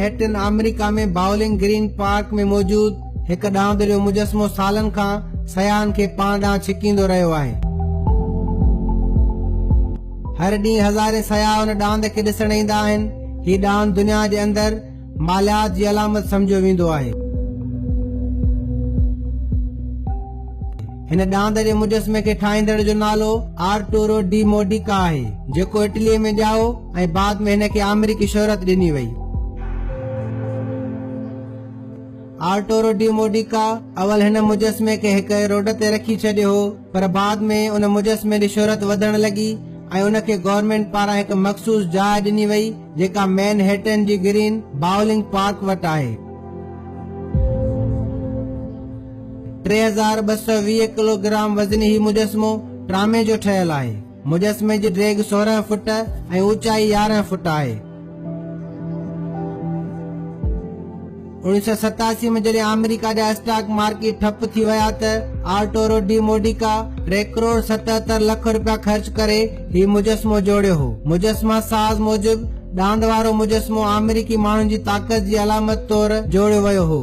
هيٽن آمريڪا ۾ bowling green park ۾ موجود هڪ ڏاند جو مجسمو سالن کان سياحن کي پاڻ ڏانهن ڇڪيندو رهيو آهي. هر ڏينهن هزارين سياح ان ڏاند کي ڏسڻ ايندا آهن. هي ڏاند دنيا جي اندر ماليات جي علامت سمجهيو ويندو آهي. هن ڏاند جي مجسمي کي ٺاهيندڙ جو نالو آرٽورو ڊي موڊيڪا آهي، جيڪو اٽليء ۾ ڄائو ۽ بعد ۾ هن کي آمريڪي شهرت ڏني وئي. آرٽورو ڊي موڊيڪا اول هن مجسمي کي هڪ روڊ تي رکي ڇڏيو هو، پر بعد ۾ ان مجسمي جي شهرت وڌڻ لڳي ۽ ان کي گورنمينٽ پاران هڪ مخصوص جاء ڏني وئي، جيڪا مين هيٽن جي گرين باولنگ پارڪ وٽ آهي. 3220 ڪلو گرام وزني هي مجسمو ٽرامي جو ٺهيل آهي. مجسمي جي ڊيگهه 16 فٽ ۽ اوچائي 11 فٽ آهي. 1987 ۾ جڏهن آمريڪا جا اسٽاڪ مارڪيٽ ٺپ ٿي ويا ته آرٽورو ڊي موڊيڪا ٽي ڪروڙ 77 لک رپيا خرچ ڪري هي مجسمو جوڙيو هو. مجسما ساز موجب ڏاند وارو مجسمو آمريڪي ماڻهن جي طاقت جي علامت طور جوڙيو ويو هو.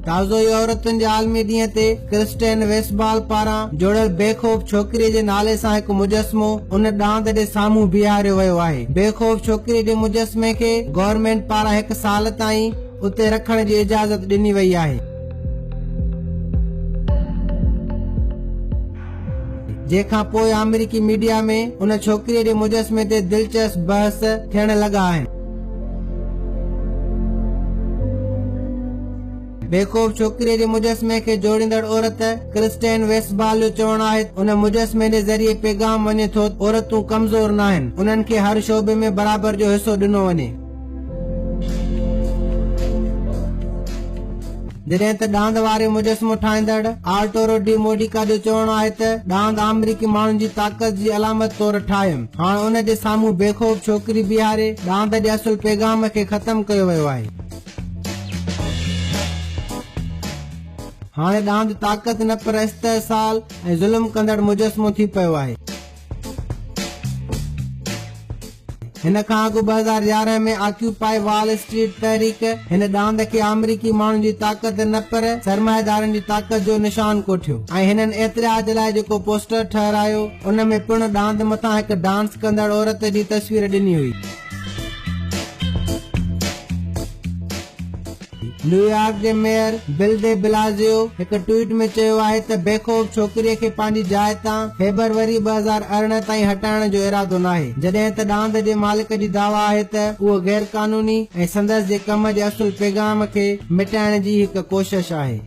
تازو ئي عورتن جي عالمي ڏينهن تي ڪرسٽين ويسبال پاران جوڙيل بي خوف ڇوڪريء جي نالي سان هڪ مجسمو ان ڏاند جي سامهون بيهاريو ويو آهي. بي خوف ڇوڪريء جي مجسمي کي گورنمينٽ پاران هڪ سال تائين اتي رکڻ جي اجازت ڏني وئي آهي. جنهن کان پوء آمريڪي ميڊيا ۾ ان ڇوڪريء جي مجسمي تي دلچسپ بحث ٿيڻ لڳا آهن. بيخوف ڇوڪريء جي مجسمي کي جوڙيندڙ عورت ڪرسٽين ويسبال جو چوڻ آهي ته ان مجسمي جي ذريعي پيغام وڃي ٿو ته عورتون ڪمزور ناهن، انهن کي هر شعبي ۾ برابر جو حصو ڏنو وڃي. جڏهن ته ڏاند واري مجسمو ٺاهيندڙ آرٽورو ڊي موڊيڪا جو چوڻ آهي ته ڏاند آمريڪي ماڻهن جي طاقت جي علامت طور ٺاهيم، هاڻ ان جي سامهون بي خوف ڇوڪري بيهاري ڏاند جي اصل پيغام کي ختم ڪيو ويو آهي. هاڻي ڏاند طاقت نه پر استحصال ۽ ظلم ڪندڙ مجسمو ٿي پيو آهي. هن کان اڳ 2011 ۾ آڪيوپائي وال اسٽريٽ تحريڪ هن ڏاند کي آمريڪي ماڻهن جي طاقت نه پر سرمائيدارن جي طاقت جو نشان ڪوٺيو ۽ هنن احتجاج لاء جيڪو پوسٽر ٺهرايو ان ۾ پڻ ڏاند مٿان هڪ ڊانس ڪندڙ عورت جي تصوير ڏني هئي. نيويارڪ جي ميئر بل ڊي بلازيو هڪ ٽوئيٽ ۾ چيو آهي ته بيخوف ڇوڪريء کي پنهنجي جاء تان فيبروري 2018 تائين هٽائڻ جو ارادو ناهي، جڏهن ته ڏاند جي مالڪ جي دعويٰ آهي ته اهو غيرقانوني ۽ سندس جي ڪم جي اصل پيغام کي مٽائڻ جي هڪ ڪوشش آهي.